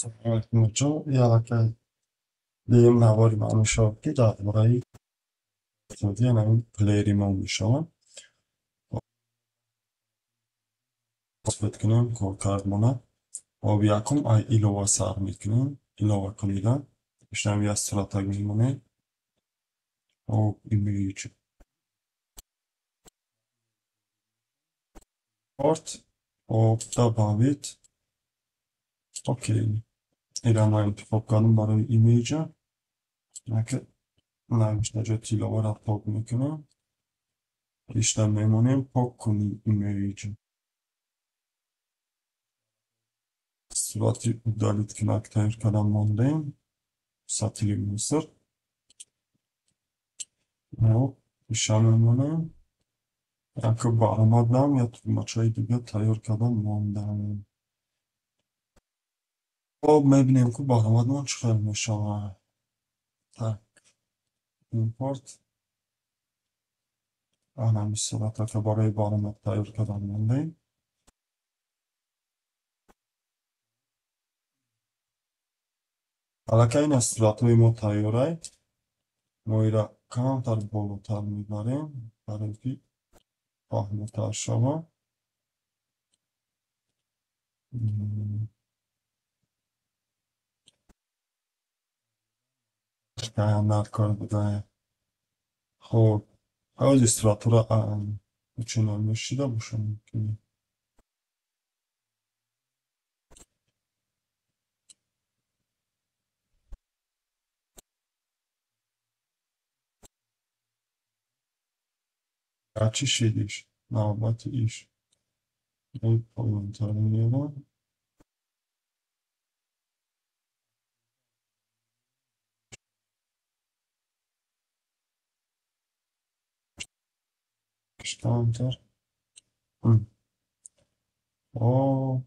Ассалому алайкум, бачаҳо. Аллакай дуюм навори ман мешавад, ки дар бораи ҳамин плеери мо мешавад. Исбот кунем коркардмона. Хоб, якум ай илова сар мекунем. Илова кунида. Ишам як суратак мемонем. Хоб, image. Import. Хоб, добавить. Окей. Ира ман интихоб кардам барои имейҷа. Наки навишта ҷои тиловаро пок мекунем. Ишта мемонем пок кунӣ имейҷ. Сурати удалить кунак тайёр кардан мондем. Сатили мусор. Хоб, иша мемонем. Яке баромадам, я тугмачаи дига тайёр кардан мондам. Хоб, мебинем, ку баромадмон чӣ хел мешавад. Так, импорт. Ана ҳамин суратака барои баромад тайёр кардан мондем. Аллакай ина суратҳои мо тайёрай. Мо ира камтар болотар мебарем, барое ки фаҳмотар шавад. Кор будае. Хоб, ҳози суратҳоро чунон мешида бошам мумкин. Чӣ шидиш? Навбати иш. Поёнтар меёрам. Камтар. Хоб.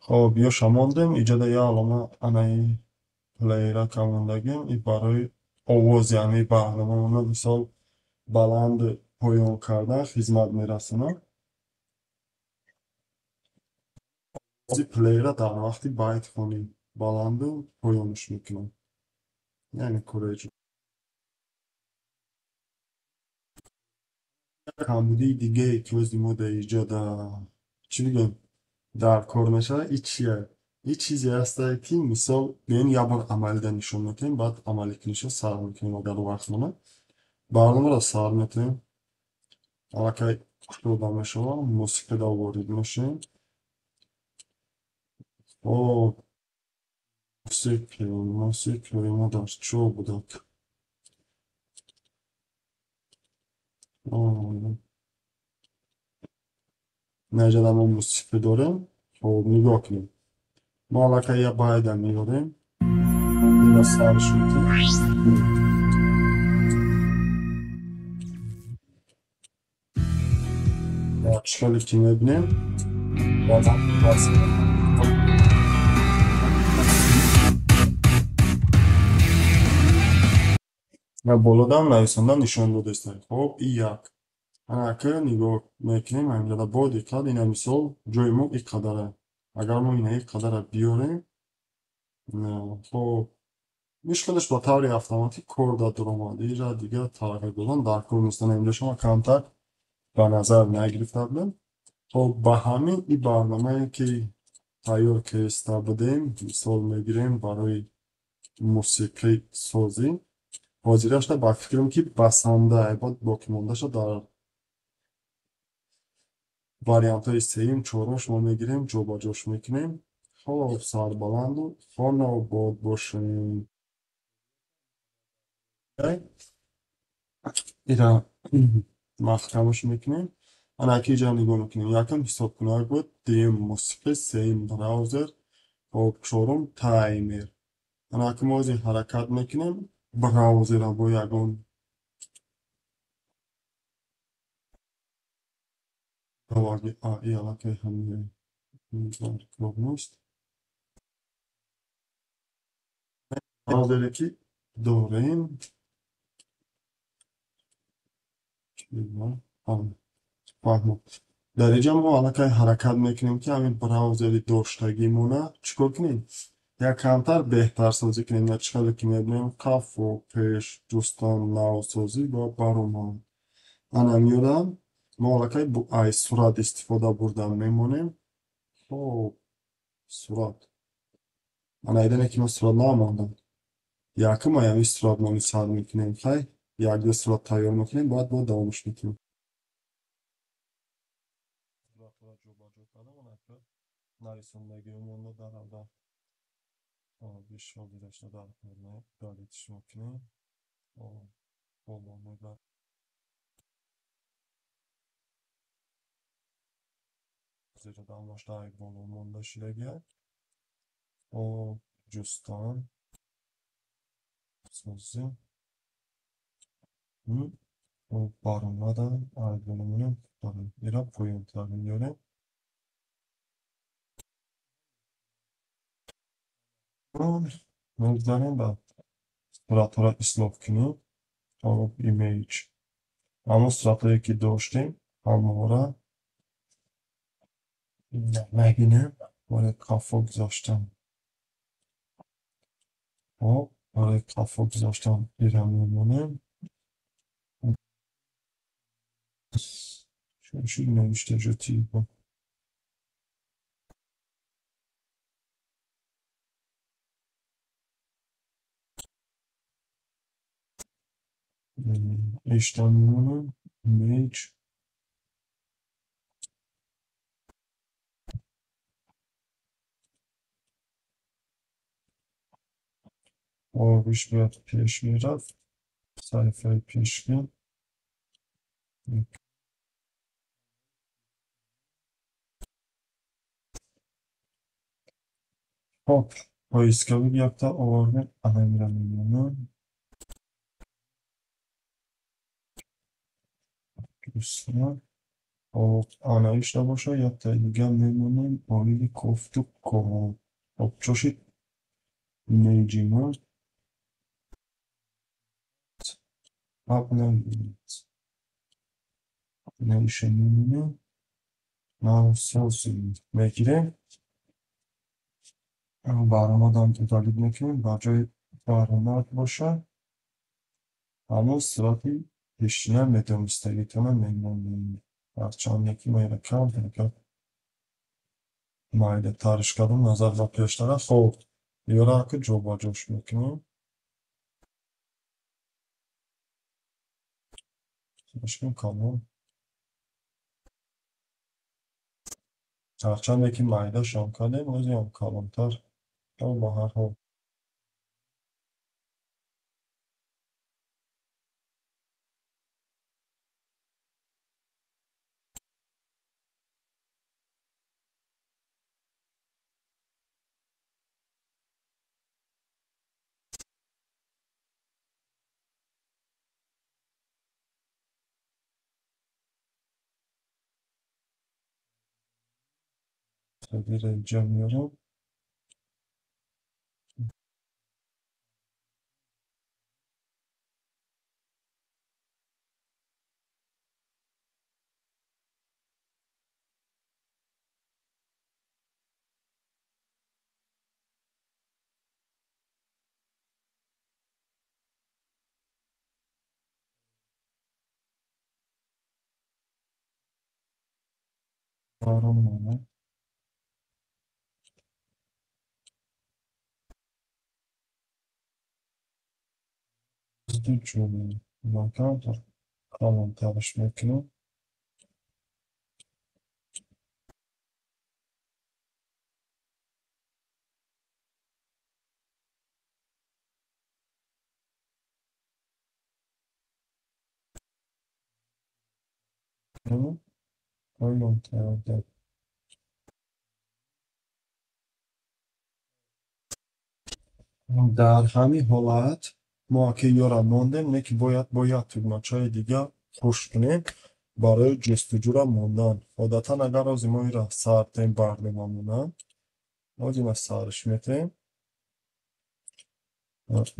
Хоб, ёша мондем. Иҷода як алома анаи плеерака мондагем. И барои овози ҳамин барномаро мисол баланд поён кардан хизмат мерасонад. Овози плеера дар вақти байтхонӣ баланду поёнш мекунад. Яъне кореҷ. Камбудии дигае, ки ози мо дар иҷода чӣ бигӯем, дар кор мешавад, и чия? И чизе ҳастае, ки мисол биёем як бор амалида нишон медиҳем, баъд амалӣ куниша сар мекунем, агар вақт монад. Барномаро сар метавем. Аллакай кушода мешавад, мусиқида ворид мешавем. Хоб, мусиқии мо дар чо будак? Наҷада мо мусиқӣ дорем. Хоб, нигоҳ кунем. Мо аллакай як байда меёрем. Ина сарш мекунем. Чӣ хеле ки мебинем, болодам нависонда нишон додааст. Хоб, и як. Ана нигоҳ мекунем, ҳаминҷода бо диққат, ина мисол ҷои мо ин қадара. Агар мо ина ин қадара биёрем, хоб, иш худаш ба таври автоматик кор дар омад. Ира дигар тағйир додан дар кор нест. Ана инҷо шумо камтар ба назар нагирифта будем. Хоб, ба ҳамин ин барномае, ки тайёр киста будем, мисол мегирем барои мусиқӣ созӣ. Ҳозирашда ба фикрам, ки басанда, баъд боқимондаша дар вариантҳои сеюм, чорум шумо мегирем, ҷобаҷош мекунем. Хоб, сарбаланду хонобод бошем. Ира маҳкамаш мекунем. Ана ки иҷа нигоҳ мекунем. Якум ҳисобкунак буд, дуюм мусиқӣ, сеюм браузер, хоб, чорум таймер. Ана ки мо ҳозир ҳаракат мекунем, браузера бо ягон Оварди и аллакай ҳамин кор нест. Браузере ки дорем, фаҳмо. Дар инҷа мо аллакай ҳаракат мекунем, ки ҳамин браузери доштагимона чӣ кор кунем? Як камтар беҳтарсозӣ кунем. На чӣ қадр ки мебинем, қафо, пеш, ҷустан, навсозӣ ва баромад. Ана меёрам, мо аллакай ай сурат истифода бурдан мемонем. Хоб, сурат. Ана идане ки мо сурат намондам. Якум ай ҳамин суратмони сар мекунем. Хай, як-ду сурат тайёр мекунем, баъд бо давомаш мекунем. Суратҳоро ҷобаҷо кардам, ана нависондагиҳомонро дар аввал бишодирашро дар удалить мекунем. Боло мебарем. Зеро дамаш дар боло монда шудагиа. Ҷустан, созӣ, баромадан, ай боло монем, ира поёнтар меёрем. Мегзарем ба суратҳоро ислоҳ кунем. Хоб, image. Ҳамон суратҳое ки доштем, ҳамаҳоро мебинем. Барои қафо гузоштан. Хоб, барои қафо гузоштан ира мемонем. Чун навиштаҷотӣ бо ишта мемонем. Image. Овиш бояд пеш мерафт. Саҳифаи пешгӣ. Хоб, поисковик якта овардем, ана мира мемонем. Хоб, ана ишта боша, яктаи дига мемонем, оиди кофту ков. Хоб, чошид имейҷи мо. Обновить. Навиша мемонем. Навсозӣ мегирем. Баромадам удалить мекунем, ба ҷои баромад боша, ҳамон сурати пешина медонистагитона мемонем. Ҳарчанде ки ма ира кам майдатарш кардам назар ба пештара. Хоб, ёра ки ҷобаҷош мекунем. Слишком калон. Ҳарчанде ки майдашам кардем, озиам калонтар. Ба ҳар ҳол. Тағйира инҷа меорам. Баромада. Ман камтар калонтараш мекунам. Поёнтар. Дар ҳамин ҳолат мо аки ёра мондем, не ки бояд бо як тугмачаи дига хуш кунем. Барои ҷустуҷӯра мондан. Одатан агар ози мо инро сар тем барномамона, ози ма сарш метем.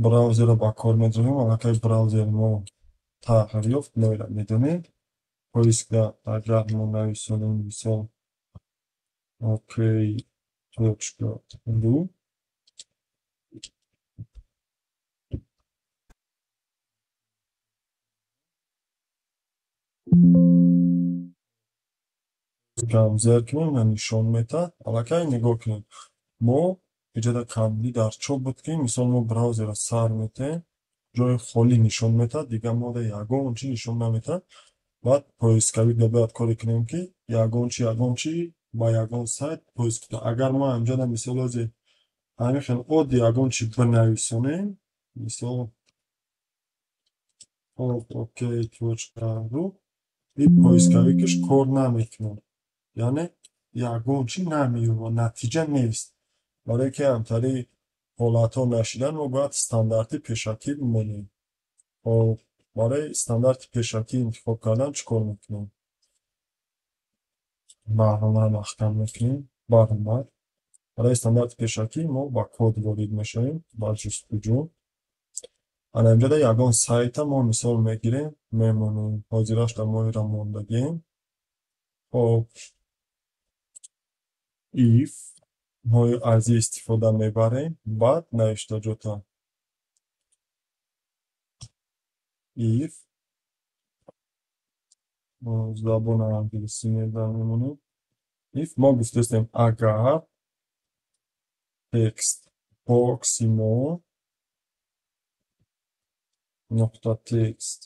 Браузерро ба кор медорем, аллакай браузери мо тағйир ёфт, мо инро медонем. Поискда агар мо нависонем, мисол ok.ru, зер кунем, нишон метаҳад. Аллакай нигоҳ кунем. Мо иҷода камбудӣ дар чо буд, ки мисол мо браузерро сар метаҳем, ҷои холӣ нишон метаҳад, дигар мода ягон чи нишон наметаҳад. Баъд поисковикда бояд коре кунем, ки ягон чи, ягон чи ба ягон сайт поиск кунад. Агар мо инҷода мисол ози ҳамин хел оддӣ ягон чи бинависонем, мисол ok.ru, ин поисковикаш кор намекунад. Яъне ягон чи намеёбад, натиҷа нест. Барое ки ҳамтари ҳолатҳо нашидан, мо бояд стандарти пешакӣ бимонем. Хоб, барои стандарти пешакӣ интихоб кардан чӣ кор мекунем? Барномаро маҳкам мекунем. Баромад. Барои стандарти пешакӣ мо ба код ворид мешавем, ба ҷустуҷӯ. Ана инҷода ягон сайта мо мисол мегирем, мемонем. Ҳозирашда мо инро мондагем. Хоб, if мо аз ин истифода мебарем, баъд навиштаҷота if забони англисӣ мемонем. If мо гуфтастем, агар text box мо нуқта text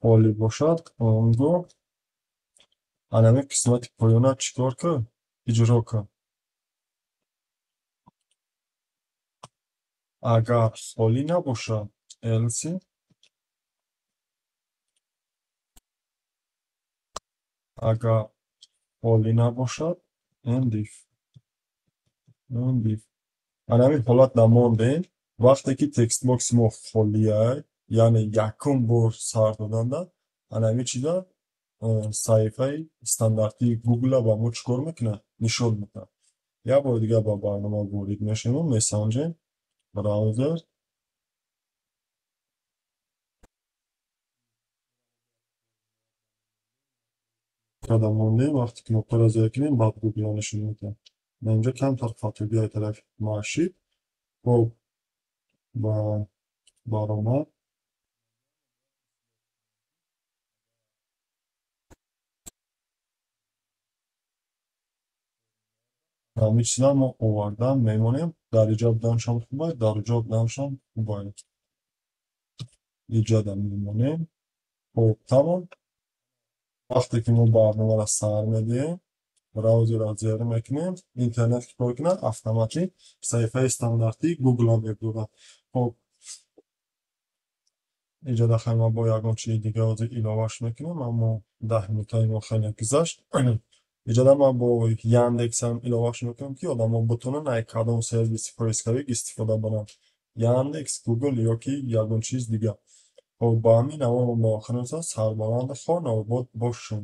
холӣ бошад, он гоҳ анами қисмати поёна чӣ кор кун? Иҷро кун. Агар холӣ набошад, else, агар холӣ набошад, end if. End if. Анами ҳолат намондем. Вақте ки textbox мо холия, яъне якум бор сар доданда, анами чиза саҳифаи стандартии Google ба мо чӣ кор мекунад? Нишон медиҳад. Як бори дигар ба барнома ворид мешавем, месанҷем. Браузер. Када мондем, вақте кнопкаро зер кунем, баъд Google нишон медиҳад. Инҷо камтар хатогиҳои тарафи машид. Хоб, ба баромад. Ҳамин чиза мо овардан мемонем. Дар иҷо буданшам хуб аст, дар иҷо буданшам хуб аст. Иҷода мемонем. Хоб, тамом. Вақте ки мо барномаро сар медиҳем, браузерро зер мекунем, интернет ки кор кунад, автоматик саҳифаи стандартии Google мебурад. Хоб, иҷода хай ма бо ягон чизи дига ҳозир иловаш мекунем, аммо 10 минутаи мо хеле гузашт. Иҷода ман бо Яндексам иловаш мекунам, ки одамо бутонанд ай кадом сервиси поисковик истифода баранд. Яндекс, Google ё ки ягон чиз дига. Хоб, ба ҳамин навор мо ба охир мерасад. Сарбаланду хонобод бошед.